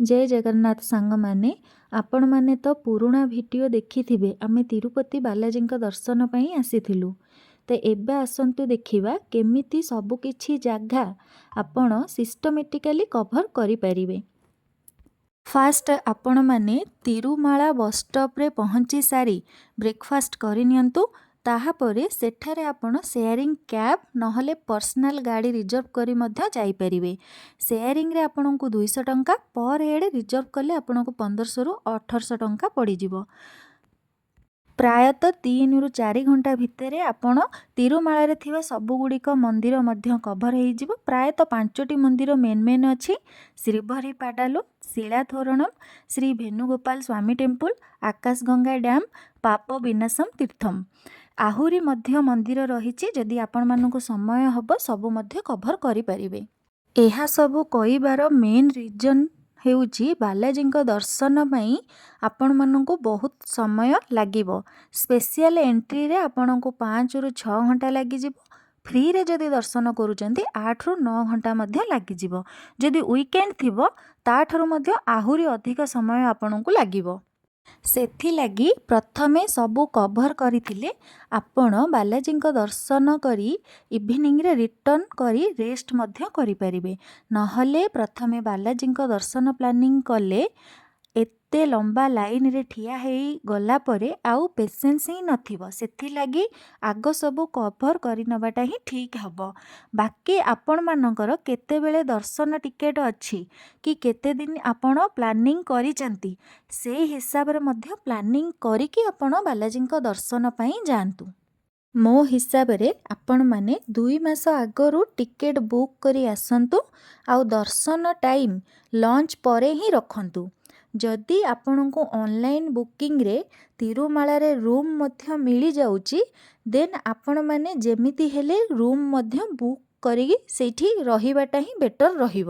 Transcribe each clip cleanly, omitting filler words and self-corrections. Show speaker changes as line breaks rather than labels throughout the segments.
ଜୟ ଜଗନ୍ନାଥ ସାଙ୍ଗମାନେ। ଆପଣମାନେ ତ ପୁରୁଣା ଭିଡ଼ିଓ ଦେଖିଥିବେ, ଆମେ ତିରୁପତି ବାଲାଜୀଙ୍କ ଦର୍ଶନ ପାଇଁ ଆସିଥିଲୁ। ତ ଏବେ ଆସନ୍ତୁ ଦେଖିବା କେମିତି ସବୁକିଛି ଜାଗା ଆପଣ ସିଷ୍ଟମେଟିକାଲି କଭର୍ କରିପାରିବେ। ଫାଷ୍ଟ ଆପଣମାନେ ତିରୁମାଳା ବସ୍ ଷ୍ଟପ୍ରେ ପହଞ୍ଚି ସାରି ବ୍ରେକଫାଷ୍ଟ କରିନିଅନ୍ତୁ। ତାହାପରେ ସେଠାରେ ଆପଣ ସେୟାରିଂ କ୍ୟାବ୍ ନହେଲେ ପର୍ସନାଲ୍ ଗାଡ଼ି ରିଜର୍ଭ କରି ମଧ୍ୟ ଯାଇପାରିବେ। ସେୟାରିଂରେ ଆପଣଙ୍କୁ 200 ଟଙ୍କା ପର୍ ହେଡ଼୍, ରିଜର୍ଭ କଲେ ଆପଣଙ୍କୁ 1500ରୁ 1800 ଟଙ୍କା ପଡ଼ିଯିବ। ପ୍ରାୟତଃ 3ରୁ 4 ଘଣ୍ଟା ଭିତରେ ଆପଣ ତିରୁମାଳାରେ ଥିବା ସବୁଗୁଡ଼ିକ ମନ୍ଦିର ମଧ୍ୟ କଭର୍ ହେଇଯିବ। ପ୍ରାୟତଃ ପାଞ୍ଚଟି ମନ୍ଦିର ମେନ୍ ମେନ୍ ଅଛି: ଶ୍ରୀହରି ପାଡାଲୁ, ଶିଳାଥୋରଣମ୍, ଶ୍ରୀ ଭେନୁଗୋପାଳ ସ୍ୱାମୀ ଟେମ୍ପୁଲ, ଆକାଶଗଙ୍ଗା ଡ୍ୟାମ୍, ପାପ ବିନାଶମ ତୀର୍ଥମ୍। ଆହୁରି ମଧ୍ୟ ମନ୍ଦିର ରହିଛି। ଯଦି ଆପଣମାନଙ୍କୁ ସମୟ ହେବ, ସବୁ ମଧ୍ୟ କଭର୍ କରିପାରିବେ। ଏହା ସବୁ କହିବାର ମେନ୍ ରିଜନ୍ ହେଉଛି, ବାଲାଜୀଙ୍କ ଦର୍ଶନ ପାଇଁ ଆପଣମାନଙ୍କୁ ବହୁତ ସମୟ ଲାଗିବ। ସ୍ପେସିଆଲ୍ ଏଣ୍ଟ୍ରିରେ ଆପଣଙ୍କୁ 5ରୁ 6 ଘଣ୍ଟା ଲାଗିଯିବ। ଫ୍ରିରେ ଯଦି ଦର୍ଶନ କରୁଛନ୍ତି, 8ରୁ 9 ଘଣ୍ଟା ମଧ୍ୟ ଲାଗିଯିବ। ଯଦି ୱିକେଣ୍ଡ ଥିବ, ତା'ଠାରୁ ମଧ୍ୟ ଆହୁରି ଅଧିକ ସମୟ ଆପଣଙ୍କୁ ଲାଗିବ। ସେଥିଲାଗି ପ୍ରଥମେ ସବୁ କଭର୍ କରିଥିଲେ ଆପଣ ବାଲାଜୀଙ୍କ ଦର୍ଶନ କରି ଇଭିନିଂରେ ରିଟର୍ଣ୍ଣ କରି ରେଷ୍ଟ ମଧ୍ୟ କରିପାରିବେ। ନହେଲେ ପ୍ରଥମେ ବାଲାଜୀଙ୍କ ଦର୍ଶନ ପ୍ଲାନିଂ କଲେ ଏତେ ଲମ୍ବା ଲାଇନରେ ଠିଆ ହେଇଗଲା ପରେ ଆଉ ପେସେନ୍ସ ହିଁ ନଥିବ। ସେଥିଲାଗି ଆଗ ସବୁ କଭର୍ କରିନେବାଟା ହିଁ ଠିକ୍ ହେବ। ବାକି ଆପଣମାନଙ୍କର କେତେବେଳେ ଦର୍ଶନ ଟିକେଟ୍ ଅଛି କି କେତେ ଦିନ ଆପଣ ପ୍ଲାନିଂ କରିଛନ୍ତି, ସେଇ ହିସାବରେ ମଧ୍ୟ ପ୍ଲାନିଂ କରିକି ଆପଣ ବାଲାଜୀଙ୍କ ଦର୍ଶନ ପାଇଁ ଯାଆନ୍ତୁ। ମୋ ହିସାବରେ ଆପଣମାନେ 2 ମାସ ଆଗରୁ ଟିକେଟ୍ ବୁକ୍ କରି ଆସନ୍ତୁ ଆଉ ଦର୍ଶନ ଟାଇମ୍ ଲଞ୍ଚ ପରେ ହିଁ ରଖନ୍ତୁ। ଯଦି ଆପଣଙ୍କୁ ଅନଲାଇନ୍ ବୁକିଂରେ ତିରୁମାଳାରେ ରୁମ୍ ମଧ୍ୟ ମିଳିଯାଉଛି, ଦେନ୍ ଆପଣମାନେ ଯେମିତି ହେଲେ ରୁମ୍ ମଧ୍ୟ ବୁକ୍ କରିକି ସେଇଠି ରହିବାଟା ହିଁ ବେଟର୍ ରହିବ।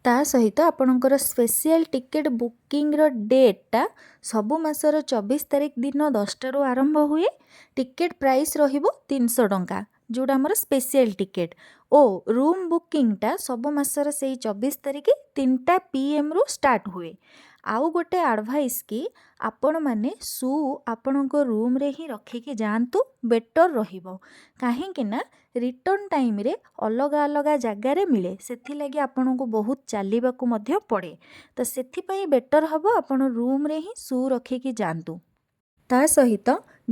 ତା ସହିତ ଆପଣଙ୍କର ସ୍ପେସିଆଲ୍ ଟିକେଟ୍ ବୁକିଂର ଡେଟ୍ଟା ସବୁ ମାସର 24 ତାରିଖ ଦିନ 10ଟାରୁ ଆରମ୍ଭ ହୁଏ। ଟିକେଟ୍ ପ୍ରାଇସ୍ ରହିବ 300 ଟଙ୍କା, ଯେଉଁଟା ଆମର ସ୍ପେସିଆଲ୍ ଟିକେଟ୍ ଓ ରୁମ୍ ବୁକିଂଟା ସବୁ ମାସର ସେଇ 24 ତାରିଖ 3ଟା ପିଏମ୍ରୁ ଷ୍ଟାର୍ଟ ହୁଏ। ଆଉ ଗୋଟେ ଆଡ଼ଭାଇସ୍ କି ଆପଣମାନେ ସୁ ଆପଣଙ୍କ ରୁମ୍ରେ ହିଁ ରଖିକି ଯାଆନ୍ତୁ, ବେଟର୍ ରହିବ। କାହିଁକି ନା ରିଟର୍ଣ୍ଣ ଟାଇମ୍ରେ ଅଲଗା ଅଲଗା ଜାଗାରେ ମିଳେ, ସେଥିଲାଗି ଆପଣଙ୍କୁ ବହୁତ ଚାଲିବାକୁ ମଧ୍ୟ ପଡ଼େ। ତ ସେଥିପାଇଁ ବେଟର୍ ହେବ ଆପଣ ରୁମ୍ରେ ହିଁ ସୁ ରଖିକି ଯାଆନ୍ତୁ। ତା ସହିତ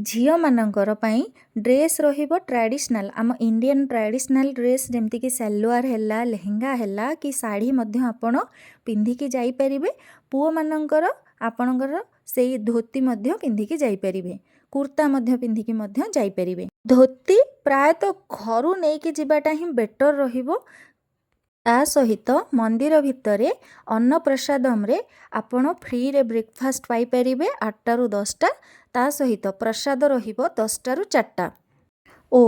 ଝିଅମାନଙ୍କର ପାଇଁ ଡ୍ରେସ୍ ରହିବ ଟ୍ରାଡ଼ିସନାଲ୍, ଆମ ଇଣ୍ଡିଆନ୍ ଟ୍ରାଡ଼ିସନାଲ୍ ଡ୍ରେସ୍, ଯେମିତିକି ସାଲୱାର ହେଲା, ଲେହେଙ୍ଗା ହେଲା କି ଶାଢ଼ୀ ମଧ୍ୟ ଆପଣ ପିନ୍ଧିକି ଯାଇପାରିବେ। ପୁଅମାନଙ୍କର ଆପଣଙ୍କର ସେଇ ଧୋତି ମଧ୍ୟ ପିନ୍ଧିକି ଯାଇପାରିବେ, କୁର୍ତ୍ତା ମଧ୍ୟ ପିନ୍ଧିକି ମଧ୍ୟ ଯାଇପାରିବେ। ଧୋତି ପ୍ରାୟତଃ ଘରୁ ନେଇକି ଯିବାଟା ହିଁ ବେଟର୍ ରହିବ। ତା ସହିତ ମନ୍ଦିର ଭିତରେ ଅନ୍ନପ୍ରସାଦମରେ ଆପଣ ଫ୍ରିରେ ବ୍ରେକଫାଷ୍ଟ ପାଇପାରିବେ 8ଟାରୁ 10ଟା। ତା ସହିତ ପ୍ରସାଦ ରହିବ 10ଟାରୁ 4ଟା। ଓ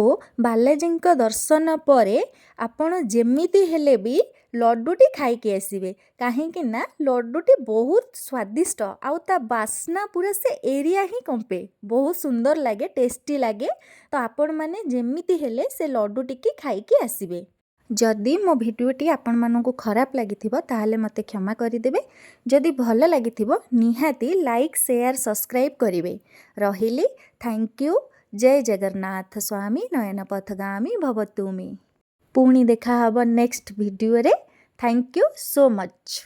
ବାଲାଜୀଙ୍କ ଦର୍ଶନ ପରେ ଆପଣ ଯେମିତି ହେଲେ ବି ଲଡ଼ୁଟି ଖାଇକି ଆସିବେ, କାହିଁକି ନା ଲଡ଼ୁଟି ବହୁତ ସ୍ୱାଦିଷ୍ଟ ଆଉ ତା ବାସ୍ନା ପୁରା ସେ ଏରିଆ ହିଁ କମ୍ପେ। ବହୁତ ସୁନ୍ଦର ଲାଗେ, ଟେଷ୍ଟି ଲାଗେ। ତ ଆପଣମାନେ ଯେମିତି ହେଲେ ସେ ଲଡ଼ୁଟିକି ଖାଇକି ଆସିବେ। ଯଦି ମୋ ଭିଡ଼ିଓଟି ଆପଣମାନଙ୍କୁ ଖରାପ ଲାଗିଥିବ, ତାହେଲେ ମୋତେ କ୍ଷମା କରିଦେବେ। ଯଦି ଭଲ ଲାଗିଥିବ, ନିହାତି ଲାଇକ୍, ସେୟାର, ସବସ୍କ୍ରାଇବ୍ କରିବେ। ରହିଲି, thank you. ଜୟ ଜଗନ୍ନାଥ ସ୍ୱାମୀ ନୟନ ପଥଗାମୀ ଭବତୁ ମେ। ପୁଣି ଦେଖାହେବ ନେକ୍ସଟ ଭିଡ଼ିଓରେ। Thank you so much.